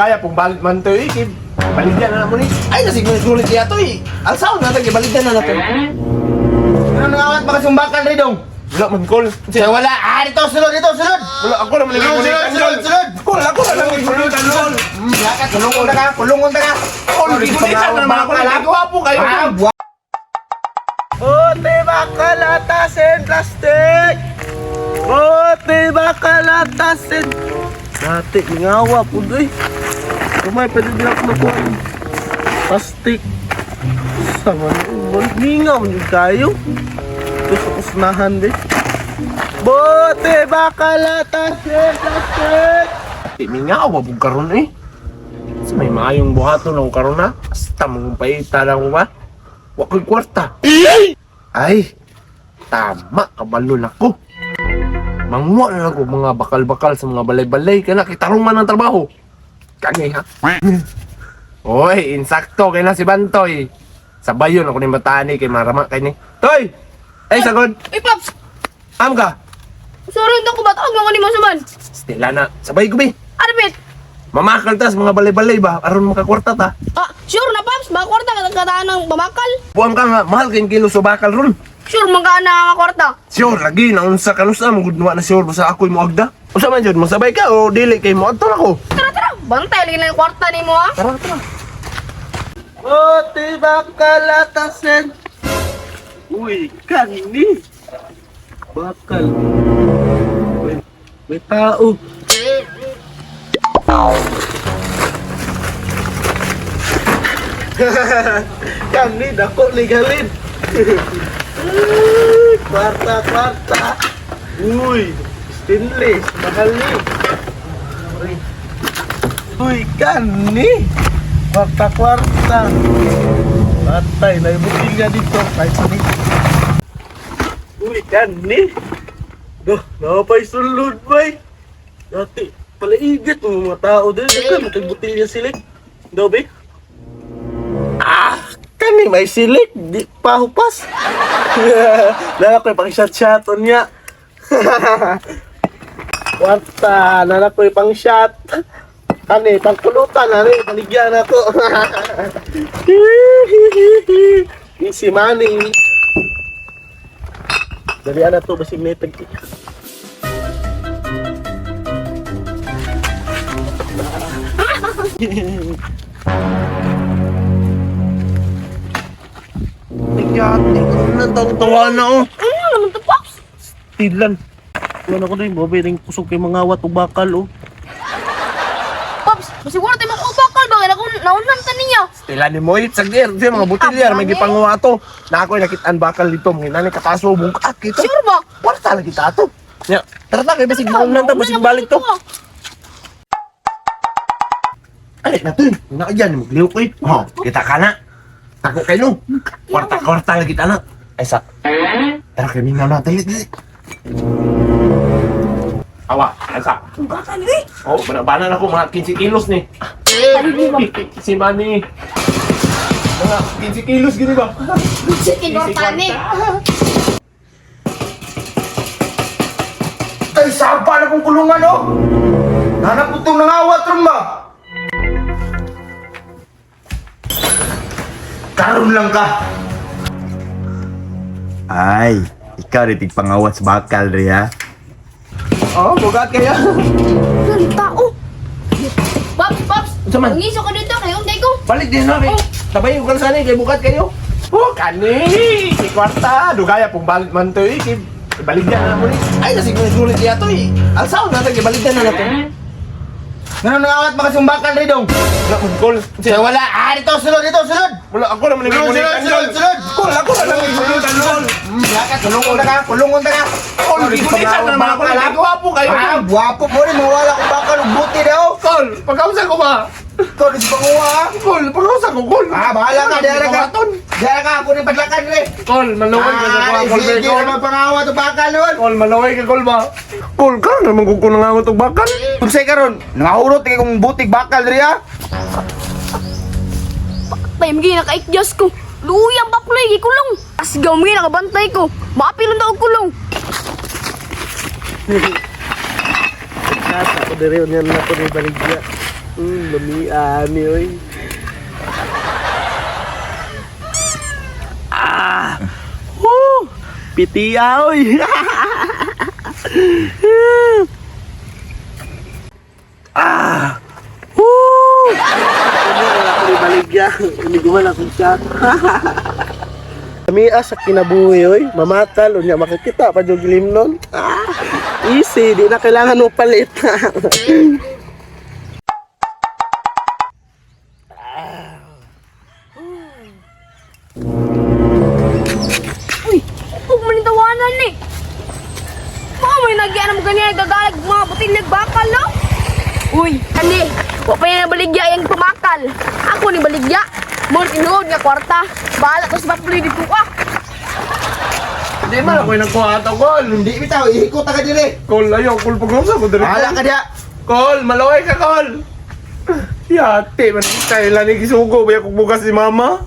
Kaya pong balit man to eh. Kay baligyan na mo ni. Ay, nasigmulit niya to eh. Alsaw na tayo, baligyan na natin. Ano nangawat makasumbakan rin dong? Wala man, call. Sa wala, ah, dito, sulod, dito, sulod! Wala, ako naman Sulod, sulod, sulod, sulod! Call, ako na lang igulitan, call. Lakat, kulungon ta ka, kulungon ta ka! Call, igulitan na naman ako. Nagawa po kayo. Ah, buwa! Bote bakalatasin plastic! Bote bakalatasin! Dati, mingawa po doy. Kumay, pwede din ako makuha ng plastic. Sama na, mingaw nyo kayo. Ito sa kusnahan, be. Bote bakalatasin plastic! Di, mingaw, wabog karon eh. Sa may maayong buhaton ako karon na. Basta mong paita lang ba? Wa ko'y kwarta. Ay, tama, kabalo na ko. Manguha na lang ko mga bakal-bakal sa mga balay-balay. Kaya kitarong man ang trabaho. Kagay ha? Oy, insakto kay na si Bantoy. Sabayon ako ni Matani kay marama kay ni. Toy! Ay, sagod. Uy, Paps! Am ka? Sorry, hindi ko ba? Tawag mo ko ni Masuman. Stella na. Sabay ko bi. Ano, Pit? Mamakal tas mga balay-balay ba? Aron makakwarta ta. Ah, sure na, Paps. Mga kwarta, kataan ng pamakal. Buang ka nga, mahal kayong kilo sa bakal ron. Sure, mangkaan na ang kwarta. Sure, lagi, naunsa ka nusa, magudnuwa na sure, basta ako'y moagda. Unsa man jud, mosabay ka o dili kay moadto na ko. Tara, tara. Bantay, lagi na yung kwarta ni mo, ha? Tara, tara. Bote bakalatasin! Uy, kani! Bakal. May tao. Kani, dako ligalin. Uy, kwarta, kwarta. Uy, stainless, mahal ni. Uy, kani. Kwarta, kwarta. Patay, naibukin niya dito. Kahit sa dito. Uy, kani. Duh, napay sulod, bay. Dati, palaigat mo mga tao din. Daghan, matagbutilya silik. Daw, bay? Ah, kani may silik. Di pa hupas. Nana ko'y pang-shot-shoton niya. Kwarta, nana ko'y pang-shot. Kani, pangkulutan, nani, baligyan ako. Easy money. Dalian na to, basig na itag. Tigati ko na tawa na oh. Ano naman to, Paps? Tilan. Wala ko na yung bobe, ring kusog kay mga wat o bakal, oh. Paps, masiguro tayo makakabakal ba? Kaya kung naunan ta niya. Stella ni Moit, sagdir, di mga butilya, may gipanguha to. Na ako'y nakitaan bakal dito, mga nani kataso, bungkat kita. Sure ba? Kwarta lagi ta to. Ya, tara ta kay basig maunang ta, basig balik to. Ay, na to. Na yan, magliw ko eh. Oh, kita ka na. Tako kayo. Kwarta, kwarta lagi ta na. Ay, sa. Tara kay mingaw na, dali, dali. Awa, ay sa. Bakal, eh. Oh, bana-bana na ko mga 15 kilos ni. Si Manny. Mga 15 kilos gini ba? Sige, kwarta ni. Tay, sapa na kong kulungan, oh! Nanaputong nangawat ron ba? Karon lang ka! Ay, ikaw rin tigpangawat sa bakal rin ha. Oh, bugat kayo. Ang tao. Paps, Paps. Unsa man? Ngiso ka dito, kayo unday ko. Balik din na kay. Sabay ko sana kay bugat kayo. Oh, kani. Si kwarta, dugaya pong balit man to eh. Kay baligyan na mo ni. Ay, nasigmulit niya to eh. Alsaw na tayo, baligyan na natin. Ano nangawat makasumbakan rin dong? Wala man call. Sa wala, ah, dito, sulod, dito, sulod! Wala ako naman Sulod, sulod, sulod, sulod! Call, ako na lang igulitan, call. Lakat, kulungon ta ka, kulungon ta ka! Call, igulitan na naman ako. Nagawa po kayo. Ah, buwapo mo rin, mawala ko bakal, ug buti daw! Call, pagkausa ko ba? Ikaw, di sa panguha, ah. Call, pagkausa ko, call. Ah, bahala ka, diara ka. Diara ka, ako rin padlakan rin. Call, maluwag ka sa Ah, kuha, call, sige call. naman pangawat o bakal nun. Call, maluwag ka, call ba? Call ka, naman kung kunang og bakal. Unsay karon, nangahurot kay kong butig bakal diri ah. Patay, mga nakaikdyas ko. Luyang bakloy, gikulong. Asgaw, mga nakabantay ko. Maapilon daw og kulong. Shot ako dire unya na ko ni baligya. Lamian ni oy. Ah! Woo! Pitiya oy. Ah! Woo! Ano wala ko baligya. Hindi ko man akong chat. Kami sa kinabuhi oy, mamatal unya makakita pa jud limnon. Ah, easy, di na kailangan mo palit. Uy, huwag mo tawanan eh. Baka may nagyan mo ganyan gagalag mga butil bakal no? Uy, kani, wa pa yan baligya yung pumakal. Ako ni baligya. Mo tinuod nga kwarta. Bahala ko sa bakuloy dito ah. Di man ako yung nagkuha ato, Kol. Hindi bitaw, ihikot ka diri. Kol, ayaw, Kol, pag-usa ko diri. Bahala ka diha. Kol, malaway ka, Kol. Yate, man, kailan ni gisugo ba yung bugas si mama?